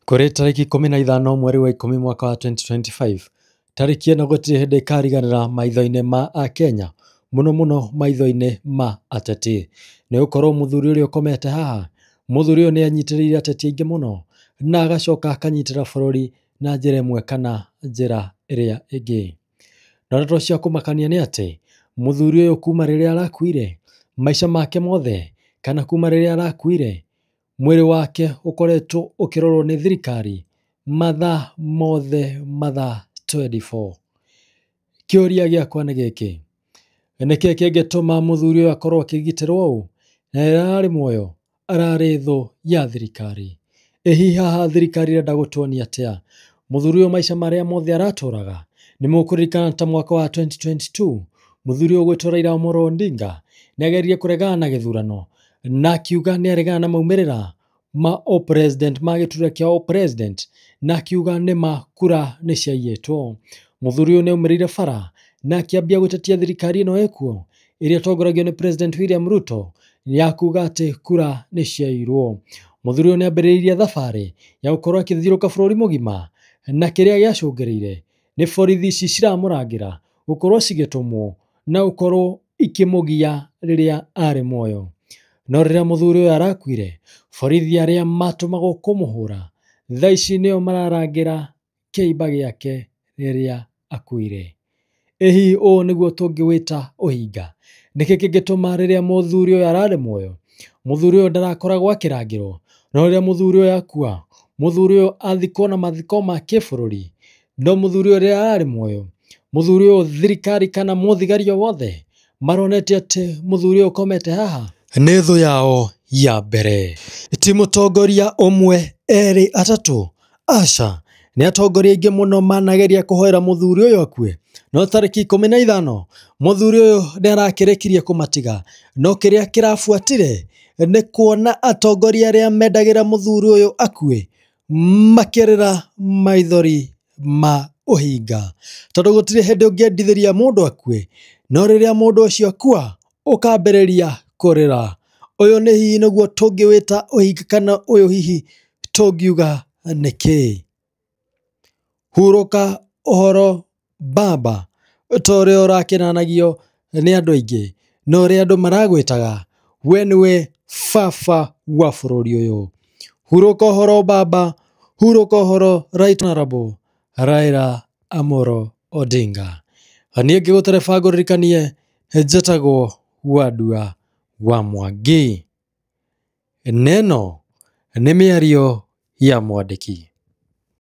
Kũrĩ tarĩki 15 mweri wa 10 mwaka wa 2025, tarĩki ĩno gũtirĩ hĩndĩ ĩkariganĩra maitho-inĩ ma akenya, mũno mũno maitho-inĩ ma ateti. Nĩ gũkorwo mũthuri ũrĩa ũkomete haha, mũthuri ũyũ nĩ anyitĩrĩire ateti aingĩ mũno, na agacoka akanyitĩra bũrũri na njĩra ĩmwe kana njĩra ĩrĩa ĩngĩ. Na ndeto cia kũmakania nĩ atĩ, mũthuri ũyũ kuma rĩrĩa arakuire, maica make mothe, kana kuma rĩrĩa arakuire, mwĩrĩ wake ũkoretwo ũkĩrorwo nĩ thirikari mathaa mothe mathaa 24. Kĩũria gĩakwa nĩ gĩkĩ, nĩkĩ kĩngĩtũma mũthuri ũyũ akorwo akĩgitĩrwo ũũ na rĩrĩa ararĩ muoyo ararĩ thũ ya thirikari? Ĩ hihi haha thirikari ĩrenda gũtuonia atĩa? Mũthuri ũyũ maica marĩa mothe aratũraga nĩ mũkũririkana ta mwaka wa 2022 mũthuri ũyũ ũgwĩtwo Raila Amolo Odinga nĩ ageririe kũregana na gĩthurano na akiuga nĩ aregana na maumĩrĩra ma o-president ma gĩturwa kĩa o-president na akiuga nĩma kura nĩ ciaiyĩtwo. Mũthuri ũyũ nĩ aumĩrĩire bara na akĩambia gũtetia thirikari ĩno ĩkuo ĩrĩa ĩtongoragio nĩ President William Ruto ya kuga atĩ kura nĩ ciaiyirwo. Mũthuri ũyũ nĩ ambĩrĩirie thabarĩ ya gũkorwo akĩthiũrũrũka bũrũri mũgima na kĩrĩa gĩacũngĩrĩire nĩ borithi ici ciramũrangĩra gũkorwo cigĩtũmwo na gũkorwo ikĩmũgia rĩrĩa arĩ muoyo. No rĩrĩa mũthuri ũyũ arakuire, borithi arĩa matũmagwo kũmũhũra thaa ici nĩo mararangĩra kĩimba gĩake rĩrĩa akuire. Ĩ hihi ũũ nĩguo tũngĩwĩta ũhinga? Nĩkĩ kĩngĩtũma rĩrĩa mũthuri ũyũ ararĩ muoyo, mũthuri ũyũ ndarakoragwo akĩrangĩrwo, no rĩrĩa mũthuri ũyũ akua, mũthuri ũyũ athikwo na mathiko ma kĩbũrũri, no mũthuri ũyũ rĩrĩa ararĩ muoyo, mũthuri ũyũ thirikari kana mũthigari o wothe maronete atĩ mũthuri ũyũ ũkomete haha nĩ thũ yao ya mbere. Ti mũtongoria ũmwe, erĩ, atatũ, aca, nĩ atongoria aingĩ mũno manageria kũhoera mũthuri ũyũ akue, no tarĩki 15 mũthuri ũyũ nĩ arakĩrĩkirie kũmatiga, no kĩrĩa kĩrabuatire nĩ kuona atongoria arĩa mendagĩra mũthuri ũyũ akue makĩrĩra maithori ma ũhinga, tondũ gũtirĩ hĩndĩ ũngĩendithĩria mũndũ akue, no rĩrĩa mũndũ ũcio akua ũkambĩrĩria kũrĩra. Ũyũ nĩ hihi nĩguo tũngĩwĩta ũhinga kana ũyũ hihi tũngiuga nĩkĩ? Hurũka ũhoro baba ta ũrĩa ũrakenanagio nĩ andũ aingĩ na ũrĩa andũ maragwĩtaga we nĩwe baba wa bũrũri ũyũ. Hurũka ũhoro baba, hurũka ũhoro Right Honorable Raila Amolo Odinga. Niĩ ngĩgũtereba ngũririkanie njĩtagwo Wandua wa Mwangi. Neno nĩ mĩario ya mwandĩki.